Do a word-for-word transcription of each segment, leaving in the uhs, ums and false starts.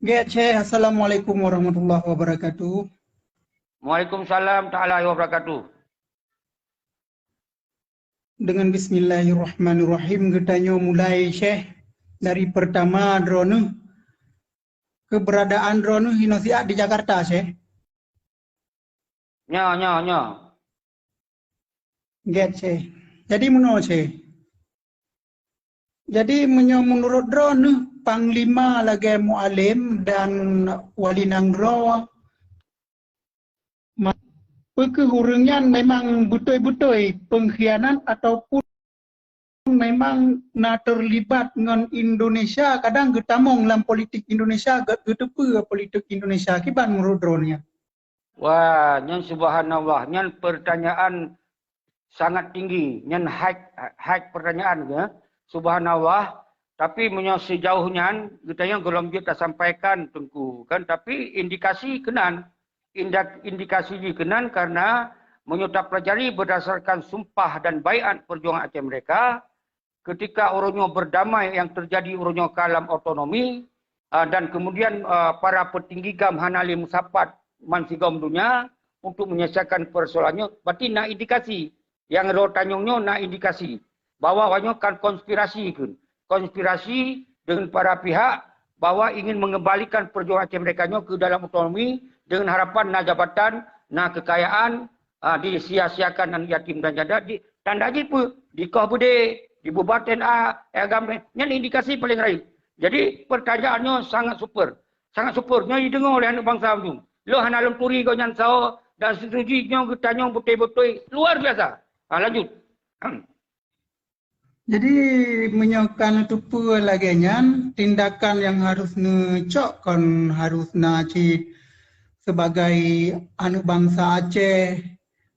Gét Syekh, Assalamualaikum warahmatullahi wabarakatuh. Waalaikumsalam taala wabarakatuh. Dengan bismillahirrahmanirrahim, geutanyoe mulai Syekh dari pertama droeneuh. Keberadaan droeneuh hinoe siat di Jakarta, Syekh? Nyo, nyo, nyo. Gét Syekh. Jadi meunoe Syekh. Jadi meunyoe meunurot droeneuh Panglima lagée Mualem dan Wali Nanggroe, ma-, peu kheueh ureuëng nyan memang beutôi-beutôi pengkhianat ataupun memang na terlibat ngon Indonesia, kadang geutamong lam politik Indonesia, gét geuteupeue politik Indonesia, kiban meunurot droeneuh nyan? Wah, nyan subhanallah, nyan pertanyaan sangat tinggi, nyan high, high pertanyaan ya. Subhanallah, tapi meunyoe sejauh nyan, geutanyoe gohlom jeuet tasampaikan Teungku, kan, tapi indikasi keunan, indak-, indikasi jih keunan karena meunyoe tapelajari berdasarkan sumpah dan baiat perjuangan Aceh Merdeka, ketika uroe nyoe berdamai yang terjadi uroe nyoe ka lam otonomi, ah, dan kemudian, ah, para petinggi GAM hana lé meusapat bansigom dunia untuk menyelesaikan persoalan nyoe, berarti na indikasi. Nyang droe tanyong nyoe na indikasi bahwa awak nyoe kan konspirasi kheun. Konspirasi dengan para pihak bahwa ingin mengembalikan perjuangan Aceh Merdeka nyoe ke dalam otonomi dengan harapan na jabatan, na kekayaan, ah, disia-siakan aneuk yatim dan janda, di, tanda jih peue? Dikoh beudé, dibubaten a, eh, agam, nyan indikasi paling rayeuk. Jadi, pertanyaan nyoe sangat super. Sangat super. Nyoe jideungoe lé aneuk bansa mandum. Lôn hana lôn turi gobnyan sawoe dan setuju nyoe geutanyoe beutôi-beutôi luar biasa. Ah, lanjut. Jadi, meunyoe ka neuteupeue lagée nyan, tindakan nyang harôh neucok kon harôh na cit sibagai aneuk bansa Aceh,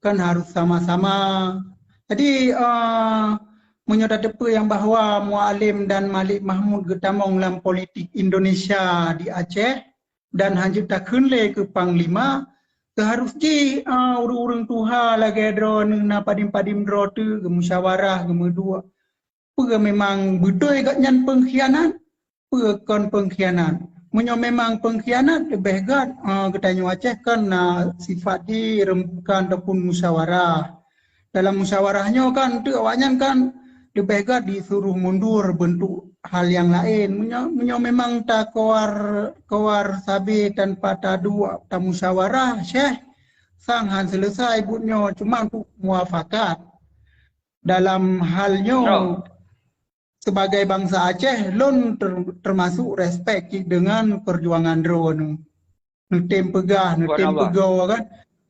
kon harôh sama-sama. Jadi, eh, meunyoe tateupeue nyang bahwa Mualem dan Malik Mahmud geutamong lam politik Indonesia di Aceh, dan hanjeuet takheun lé keu panglima, teuharôh jih, ah, ureuëng-ureuëng tuha lagée droeneuh na padum-padum droe teuk geumusyawarah, geumeuduek. Peue memang beutôi gobnyan pengkhianat? Peue kon pengkhianat? Meunyoe memang pengkhianat, leubeh gét, ah, geutanyoe Aceh kon na sifat jih rembukan ataupun musyawarah. Dalam musyawarah nyoe kan, teuk awaknyan kan leubeh gét disuruh mundur bentuk hal nyang laén. Meunyoe, meunyoe memang takoar, koar sabe tanpa taduek tamusyawarah, Syekh, sang han selesai buet nyoe, cuma untuk muafakat. Dalam hal nyoe, Bro. Sebagai bansa Aceh, lôn ter-, termasuk respect cit deungon perjuangan droeneuh. Neutem peugah, neutem Subhanallah. Peugoe kan.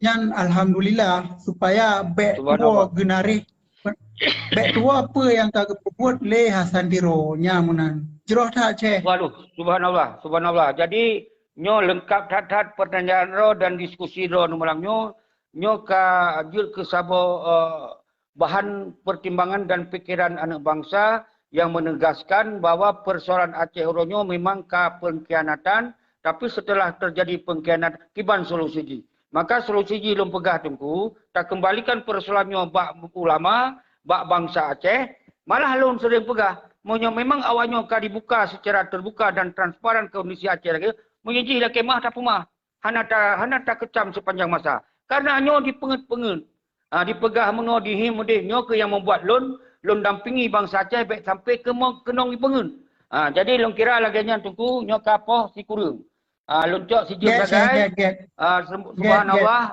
Nyan alhamdulillah, supaya bék tuwoe Subhanallah. Geunaréh, bék tuwoe peue nyang ka geupeubuet lé Hasan Tiro. Nyan meunan. Jroh that, Syekh. Waduh, subhanallah, subhanallah. Jadi, nyoe leungkap that-that pertanyaan droe dan diskusi droeneuh malam nyoe. Nyoe ka jeuet keu saboh, eh, bahan pertimbangan dan pikiran aneuk bansa nyang menegaskan bahwa persoalan Aceh uroe nyoe memang ka pengkhianatan, tapi setelah terjadi pengkhianat, kiban solusi jih? Maka solusi jih lôn peugah Teungku, takeumbalikan persoalan nyoe bak ulama, bak bansa Aceh, malah lôn sering peugah, meunyoe memang awak nyoe ka dibuka secara terbuka dan transparan kondisi Aceh lagée, meunyoe jih lakée meu'ah tapeumeu'ah. Hana ta-, hana takeucam sepanjang masa. Karena nyoe dipeungeut-peungeut. Ha, dipeugah meunoe, dihiem meudeh, nyoe keuh nyang membuat lôn, lôn dampingi bansa Aceh bék sampai keumo-, keunong jipeungeut. Ha, jadi lôn kira lagée nyan Teungku, nyoe ka poh sikureueng. Ha, lôn cok sijeuem Gét, sagai. Gét, gét. Ha, sub-, Gét, gét. Subhanallah,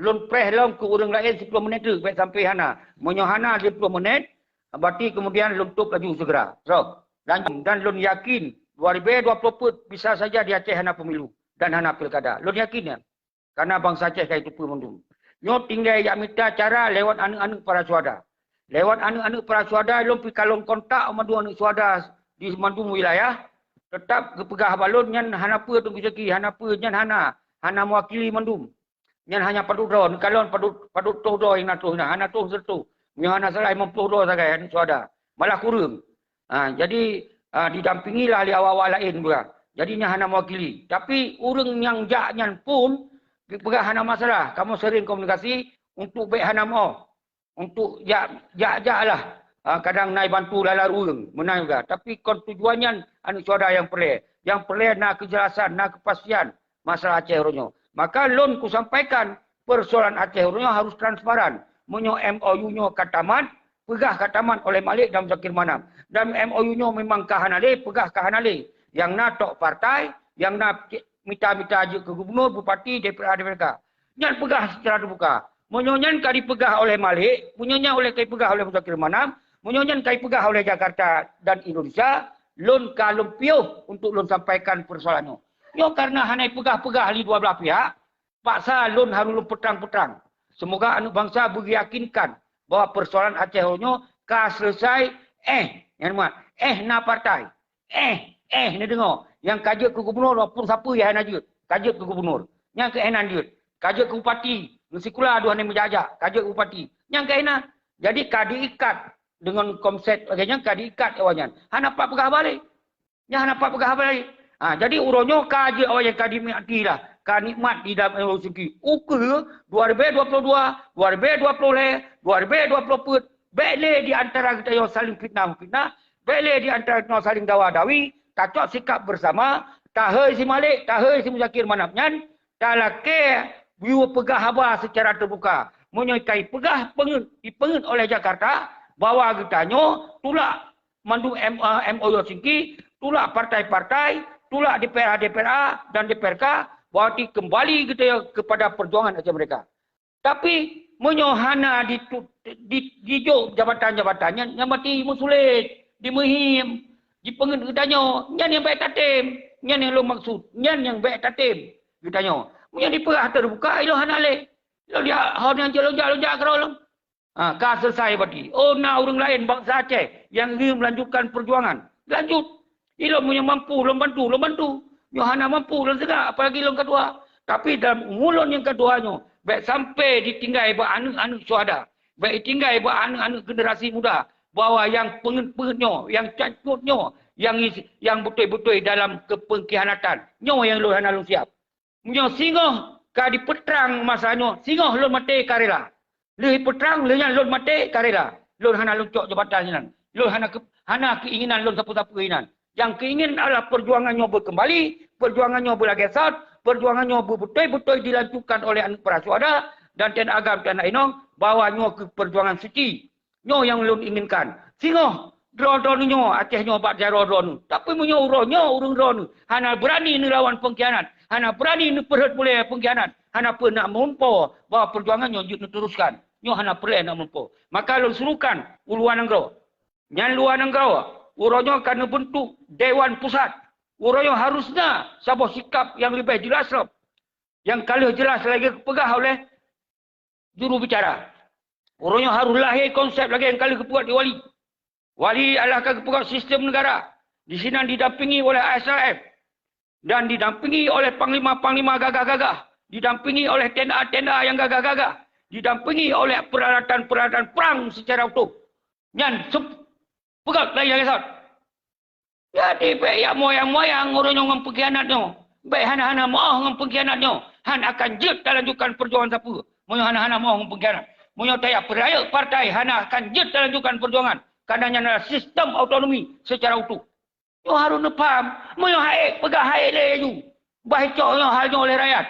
lôn preh lom keu ureuëng laén siploh menit teuk, bék sampai hana. Meunyoe hana siploh menit, berarti kemudian lôn tôb laju segera. So, dan, dan lôn yakin, dua ribu dua puluh peuet bisa saja di Aceh hana pemilu dan hana pilkada. Lôn yakin nyan. Karena bansa Aceh ka jiteupeue mandum. Nyoe tinggai jak mita cara lewat aneuk-aneuk para syuhada. Lewat aneuk-aneuk para syuhada, lôn pih ka lôn kontak mandum aneuk syuhada di mandum wilayah, teutap geupeugah bak lôn nyan hana peue Teungku Zaki, hana peue nyan hana, hana mewakili mandum. Nyan hanya padub droe, neukalon padub, padub toh droe nyang na toh nyan, hana toh siratoh. Meunyoe hana salah, limong ploh droe sagai aneuk syuhada. Malah kureueng. Ha, jadi, ha, didampingilah lé awak-awak laén juga. Jadi, nyan hana mewakili. Tapi, ureuëng nyang jak nyan pun, peugah hana masalah. Kamoe sering komunikasi untuk bék hana meu'oh. Untuk jak, jak-jak lah. Ha, kadang na jibantu lala ureuëng, meunan juga. Tapi, kon tujuan nyan aneuk syuhada nyang peureulée. Nyang peureulée na keujelasan, na keupastian masalah Aceh uroe nyoe. Maka lôn kusampaikan, peusoalan Aceh uroe nyoe harus transparan. Meunyoe M O U nyoe ka tamat, peugah ka tamat oleh Malik dan Muzakir Manaf. Dan M O U nyoe memang ka hana lé, peugah ka hana lé. Nyang na tok partai, nyang na mita-mita jeuet keu gubernur, bupati, D P R A, D P R K. Nyan peugah secara terbuka. Meunyoe nyan ka dipeugah oleh Malik, meunyoe nyan oleh ka dipeugah oleh Muzakir Manaf, meunyoe nyan ka dipeugah oleh Jakarta dan Indonesia, lôn ka lôn piôh untuk lôn sampaikan peusoalan nyoe. Nyoe kareuna hana dipeugah-peugah lé dua blah pihak, paksa lôn harôh lôn peutrang-peutrang. Seumoga aneuëk bansa beuyakinkan bahwa peusoalan Aceh uroe nyoe ka seuleusai, eh, nyang mat, eh na partai. Eh, eh, neudeungoe, nyang ka jeuet keu gubernur walaupun sapeue nyang hana jeuet, ka jeuet keu gubernur. Nyang keu eh nan jeuet, ka jeuet keu bupati, meusikula dua hana meujak-jak, ka jeuet keu bupati. Nyang keu eh nan. Jadi ka diikat deungon konsep lagée nyan, ka diikat awaknyan. Hana pat peugah haba lé. Nyan hana pat peugah haba lé. Ha, jadi uroe nyoe ka jeuet awaknyan ka dinikmati lah, ka nikmat di dalam rezeki. Ukeue dua ribu dua puluh dua, dua ribu dua puluh lhée, dua ribu dua puluh peuet, bék lé di antara geutanyoe saling fitnah-fitnah, bék lé di antara geutanyoe saling dawa-dawi, tacok sikap bersama, tahôi si Malik, tahôi si Muzakir Manaf nyan, talakée yue peugah haba secara terbuka. Meunyoe ka ipeugah peungeuet, ipeungeuet oleh Jakarta bahwa geutanyoe tulak mandum M, eh, M O U Helsinki, tulak partai-partai, tulak D P R A, D P R A dan D P R K, berarti kembali geutanyoe kepada perjuangan Aceh Merdeka. Tapi meunyoe hana ditu-, di-, dijok jabatan-jabatan nyan, nyan berarti meusulet, dimeuhiem, jipeungeuet geutanyoe, nyan nyang bék tatem, nyan nyang lôn maksud, nyan nyang bék tatem geutanyoe. Meunyoe dipeugah teubuka, ilôn hana lé. Ilôn jak, hana jak, lôn jak, lôn jak keudroe lôn. Ha, ka selesai berarti. Oh, na ureuëng laén bansa Aceh nyang ingin melanjutkan perjuangan. Lanjut. Ilôn meunyoe mampu, lôn bantu, lôn bantu. Nyoe hana mampu, lôn seugah, apalagi lôn keudua. Tapi dalam umu lôn nyang keudua nyoe, bék sampai ditinggai bak aneuëk-aneuëk syuhada. Bék ditinggai bak aneuëk-aneuëk generasi muda bahwa nyang peungeuet-peungeuet nyoe, nyang cat-cut nyoe, nyang is-, nyang beutôi-beutôi dalam keupengkhianatan. Nyoe nyang lôn hana lôn siab. Meunyoe singoh ka dipeutrang masa nyoe, singoh lôn maté ka rela. Lheueh peutrang, lheueh nyan lôn maté ka rela. Lôn hana lôn cok jabatan sinan. Lôn hana keu-, hana keuinginan lôn sapeue-sapeue inan. Nyang keuinginan adalah perjuangan nyoe beukeumbali, perjuangan nyoe beulagée sot, perjuangan nyoe beubeutôi-beutôi dilanjutkan oleh aneuëk para syuhada dan T N A GAM, T N A inong, bahwa nyoe keuh perjuangan suci. Nyoe nyang lôn inginkan. Singoh droe-droe nyoe, Aceh nyoe bak jaroe droe nyoe. Tapi meunyoe uroe nyoe ureuëng droe nyoe hana beurani neulawan pengkhianat, hana beurani neupeurhot bulée pengkhianat, hana peureunah meumpo bahwa perjuangan nyoe jeuet neuteruskan. Nyoe hana peureulée na meumpo. Maka lôn serukan u luwa nanggroe. Nyan luwa nanggroe, uroe nyoe ka neubeuntuk Dewan Pusat. Uroe nyoe harus na saboh sikap nyang leubeh jeulaih lom. Nyang ka lheueh jeulaih lagée geupeugah oleh juru bicara. Uroe nyoe harôh lahé konsep lagée nyang ka lheueh geupeugah di Wali. Wali adalah ka geupeugah sistem negara, disinan didampingi oleh I S R F dan didampingi oleh panglima-panglima gagah-gagah, didampingi oleh tenda-tenda nyang gagah-gagah, didampingi oleh peuralatan-peuralatan perang secara utuh. Nyan seup-, peugah lagée nyan. Jadi bék jak moyang-moyang ureuëng nyoe ngon pengkhianat nyoe. Bék hana-hana meuoh ngon pengkhianat nyoe. Hana akan jeuet talanjutkan perjuangan sapeue meunyoe hana-hana meuoh ngon pengkhianat. Meunyoe tajak peurayeuk partai, hana akan jeuet talanjutkan perjuangan. Karena nyan adalah sistem otonomi secara utuh. Nyoe harôh neupaham. Meunyoe hana ék, peugah hana ék lé laju. Bah icok nyoe hal nyoe lé rakyat.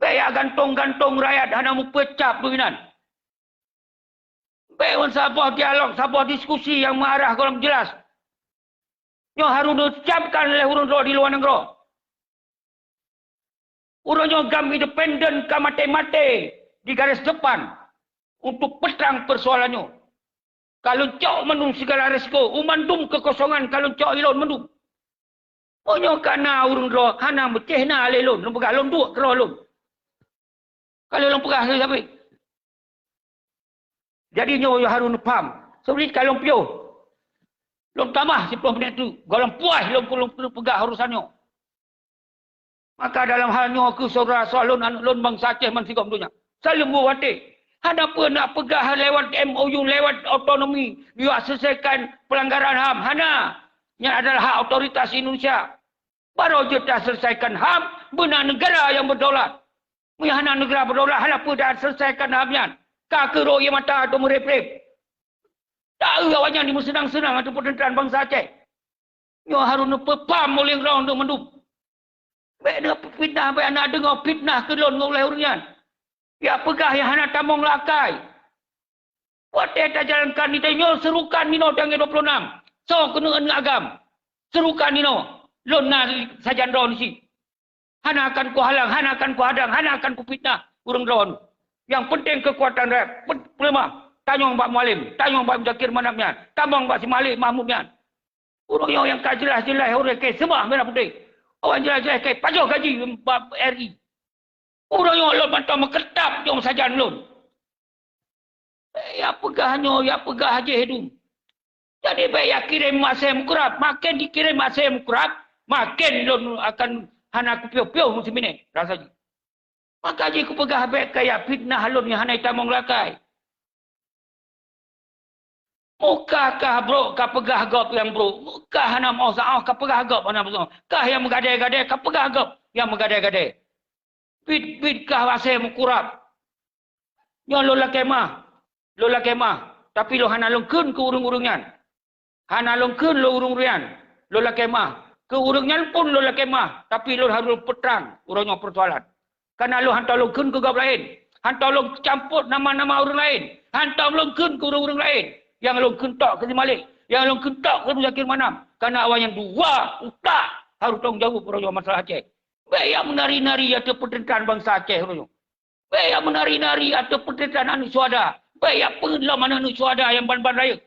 Bék jak gantong-gantong rakyat hana meupeucap dum inan. Bék ngon saboh dialog, saboh diskusi nyang meuarah gohlom jeulaih. Nyoe harôh neucamkan lé ureuëng droe di luwa nanggroe. Uroe nyoe GAM independen ka maté-maté di garis depan untuk peutrang peusoalan nyoe. Ka lôn cok mandum sigala risiko, u mandum keukosongan ka lôn cok ilôn mandum. Meunyoe ka na ureuëng droe hana meucéh na lé lôn, lôn peugah lôn duek keudroe lôn. Ka lôn peugah sabe-sabe. Jadi nyoe harôh neupaham. Seubri ka lôn piôh. Lôn tamah siplôh minèt tu. Gohlom puas lôn, lôn, lôn peugah urosan nyoe. Maka dalam hal nyoe keuh syedara soe lôn, aneuëk lôn bansa Aceh ban sigom donya. Saleuem beuwate. Hana peue nak peugah lewat M O U, lewat otonomi, yue selesaikan pelanggaran HAM. Hana. Nyan adalah hak otoritas Indonesia. Baroe jeuet taselesaikan HAM, beuna negara nyang berdaulat. Meunyoe hana negara berdaulat, hana peue taselesaikan HAM nyan. Ka keuh rhot ie mata ateueh meurép-rép. Taeu awaknyan dimeuseunang-seunang ateueh peuteuntran bansa Aceh. Nyoe harôh neupeupam oleh droeneuh mandum. Bék neupeufitnah, bék hana deungoe fitnah keu lôn ngon ulée ureuëng nyan. Piyak peugah nyang hana tamong lam akai. Watée tajalankan nyoe seurukan inoe tanggai dua ploh nam. Soe keuneuk agam? Seurukan inoe. Lôn na sajan droeneuh cit. Hana akan kuhalang, hana akan kuhadang, hana akan kufitnah ureuëng droeneuh. Nyang penting keukuatan rakyat pe-, peuleumah. Tanyong bak Mualem, tanyong bak Muzakir Manaf nyan, tanyong bak si Malik Mahmud nyan. Ureuëng nyoe nyang ka jeulaih-jeulaih ureuëng keu seumah merah putéh. Awaknyan jeulaih-jeulaih keu pajoh gaji bak R I. Ureuëng nyoe lôn mantong meukeurab nyang sajan lôn. Bék ya peugah nyoe, ya peugah jih dum. Jadi bék ya kirém asée meukeurab. Maken jikirém asée meukeurab, maken lôn akan hana kupiôh-piôh meusiminèe rasa jih. Maka jih kupeugah bék kaya fitnah lôn nyang hana tamong lam akai. Meuka ka brok ka peugah gob nyang brok. Meuka hana meuoh saoh ka peugah gob hana meuoh. Kah nyang meugadée-gadée ka peugah gob nyang meugadée-gadée. Bit-bit kah asée meukeurab. Nyoe lôn lakée meu'ah. Lôn lakée meu'ah. Tapi lôn hana lôn kheun keu ureuëng-ureuëng nyan. Hana lôn kheun lôn ureuëng-ureuëng nyan. Lôn lakée meu'ah. Keu ureuëng nyan pun lôn lakée meu'ah. Tapi lôn harôh peutrang uroe nyoe peusoalan. Kareuna lôn hantom lôn kheun keu gob laén. Hantom lôn campot nama-nama ureuëng laén. Hantom lôn kheun keu ureuëng-ureuëng laén. Nyang lôn kheun tok keu si Malik. Nyang lôn kheun tok keu Muzakir Manaf. Kareuna awaknyan dua utak harôh tanggung jaweueb uroe nyoe masalah Aceh. Bék ya meunari-nari ateueh peuteuntang bansa Aceh uroe nyoe. Bék ya meunari-nari ateueh peuteuntang aneuëk syuhada. Bék ya peungét lom aneuëk syuhada nyang ban-ban rayeuk.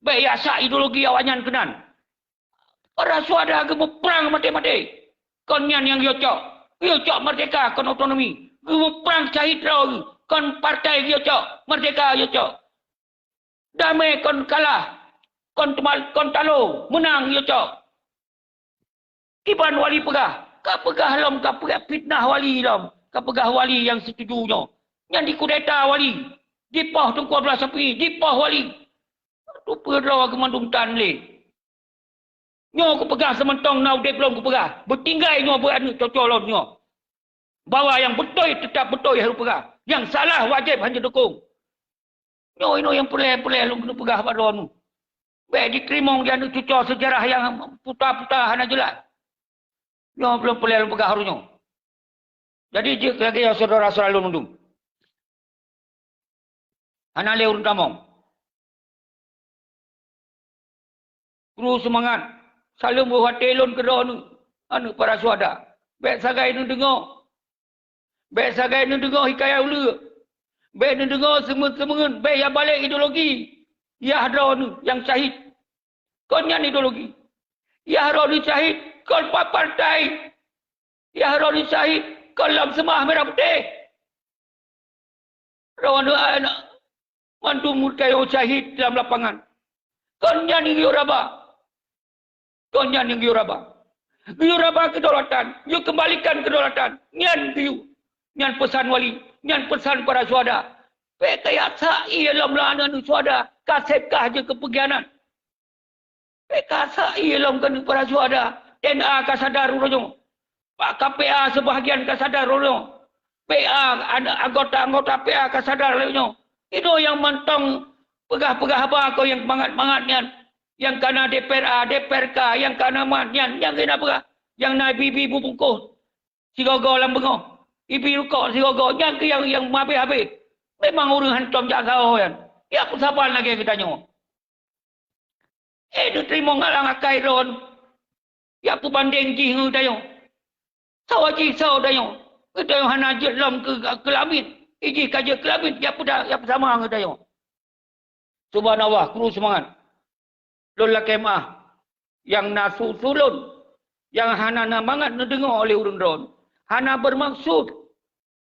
Bék ya sak ideologi awaknyan keunan. Para syuhada geumeuprang maté-maté. Kon nyan nyang geuyue cok. Geuyue cok merdeka kon otonomi. Geumeuprang syahid droe, kon partai geuyue cok. Merdeka geuyue cok. Damé kon kalah, kon teumal-, kon talo, meunang geuyue cok. Kiban wali peugah, ka peugah lom, ka peugah fitnah wali lom, ka peugah wali nyang setuju nyoe. Nyan dikudeta wali, dipoh Teungku Abdullah Syafi'i, dipoh wali. Tupeue droe geumandum tan lé. Nyoe kupeugah seumantong na udeb lom kupeugah. Beutinggai nyoe beuet aneuëk cucoe lôn nyoe. Bahwa nyang beutôi teutab beutôi harôh peugah. Nyang salah wajéb hana dukong. Nyoe inoe nyang peureulée-peureulée lôn keuneuk peugah bak droeneuh. Bék jiteurimong di aneuëk cucoe seujarah nyang puta-puta hana jeulaih. Nyoe lôn peureulée lôn peugah harôh nyoe. Jadi jeuet lagée nyoe syedara-syedara lôn mandum. Hana lé ureuëng tamong. Kru seumangat, saleuem beuh watée lôn keudroe aneuëk, aneuëk para syuhada. Bék sagai neudeungoe. Bék sagai neudeungoe hikayat uleue. Bék neudeungoe seumeuet-seumeuet, bék ya balek ideologi. Yah droe aneuëk nyang syahid. Kon nyan ideologi. Yah droe aneuëk syahid, kon pa-, partai. Yah droe aneuëk syahid, kon lam seumah merah putéh. Droe aneuëk mandum meuteuyue syahid lam lapangan. Kon nyan nyang geuyue raba. Kon nyan nyang geuyue raba. Geuyue raba kedaulatan, geuyue keumbalikan kedaulatan. Nyan geuyue. Nyan peusan wali, nyan peusan para syuhada. Bék kaya sa-i lom lam aneuëk syuhada, ka seb kah jeuet keu peungkhianat. Bék ka sa-i lom keuneuk para syuhada. N A ka sadar uroe nyoe. Pak K P A seubahgian ka sadar uroe nyoe. P A, an-, anggota-anggota P A ka sadar lagée nyoe. Inoe nyang mantong peugah-peugah haba keu nyang mangat-mangat nyan. Nyang kana D P R A, D P R K, nyang kana mat nyan, nyang keuneuk peugah. Nyang na ibi-ibi bubungkôh sigoe-goe lam beungoh. Ibi rukok sigoe-goe, nyang keu nyang, nyang meuhabéh-habéh. Memang ureuëng hantom jak sahoe nyan. Ya peusaban lagée geutanyoe. Eh, neuteurimong alang akai droen. Ya peubandeng jih ngon geutanyoe. Sawa jih sawa tanyoe. Geutanyoe hana jeuet lom keu, keu lamiet. Ijih ka jeuet keu lamiet, ya peuda-, ya peusama ngon geutanyoe. Subhanallah, kru seumangat. Lôn lakée meu'ah. Nyang na su-su lôn. Nyang hana na mangat neudeungoe oleh ureuëng droen. Hana beureumaksud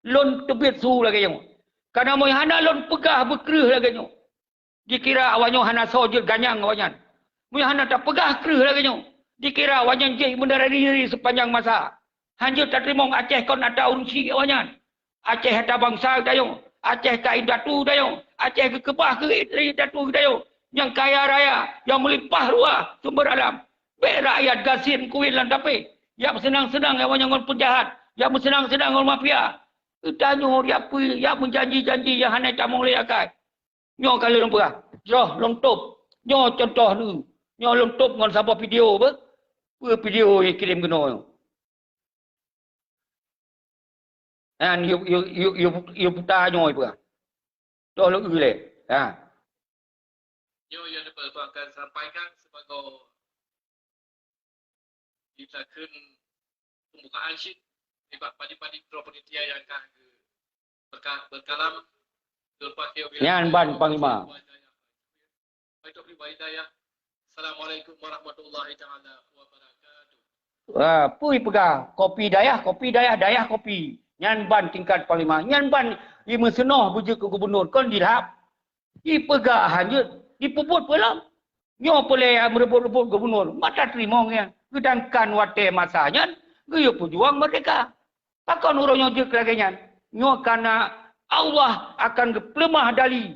lôn teubiet su lagée nyoe. Kareuna meunyoe hana lôn peugah beukreueh lagée nyoe, jikira awaknyoe hana soe jeuet ganyang awaknyan. Meunyoe hana tapeugah kreueh lagée nyoe, jikira awaknyan jeuet meunari-nari seupanjang masa. Hanjeuet tateurimong Aceh kon atra ureuëng syik awaknyan. Aceh atra bansa geutanyoe, Aceh ka indatu geutanyoe, Aceh geukeubah keu indatu geutanyoe, nyang kaya raya, nyang meulimpah ruah sumber alam. Bék rakyat gasien kuwin lam tapéh, jak meuseunang-seunang awaknyan ngon peunjahat, jak meuseunang-seunang ngon mafia. Geutanyoe jak peue, jak meujanji-janji nyang hana tamong lé akai. Nyoe ka lheueh lôn peugah, jroh lôn tôb. Nyoe cuntoh lôn. Nyoe lôn tôb ngon saboh video beuh. Peue video ikirém keunoe? Nyan yue, yue, yue, yue, yue puta nyoe ipeugah. Toh lôn eu lé. Ha. Nyoe nyang teupeu akan sampaikan sibagoe ditakheun pembukaan cit nibak padum-padum droe panitia nyang ka geu-, berka-, berkalam. Nyan ban Panglima. Assalamualaikum warahmatullahi taala wabarakatuh. Ah, peue ipeugah, kopi dayah, kopi dayah, dayah kopi. Nyan ban tingkat panglima. Nyan ban imeuseunoh beujeuet keu gubunur, kon jilhab. Ipeugah hanjeuet, ipeubuet peue lom. Nyoe peureulée meureubot-reubot gubunur, mata teurimong nyan. Geudangkan watée masa nyan, geuyue peujuang merdeka. Pakon uroe nyoe jeuet lagée nyan? Nyoe kana Allah akan geupeuleumah dali.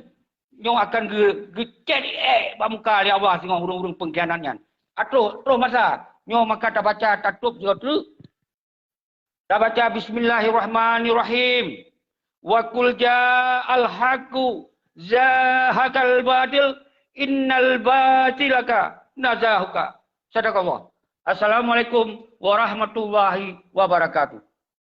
Nyoe akan geu-, geucét ék bak muka lé Allah singoh ureuëng-ureuëng peungkhianat nyan. Atroh, troh masa. Nyoe maka tabaca tatôb sigoe treuk. Tabaca bismillahirrahmanirrahim. Wa qul ja'al haqqu zahaqal batil innal batila kana zahuqa. Sadaqallah. Assalamualaikum warahmatullahi wabarakatuh.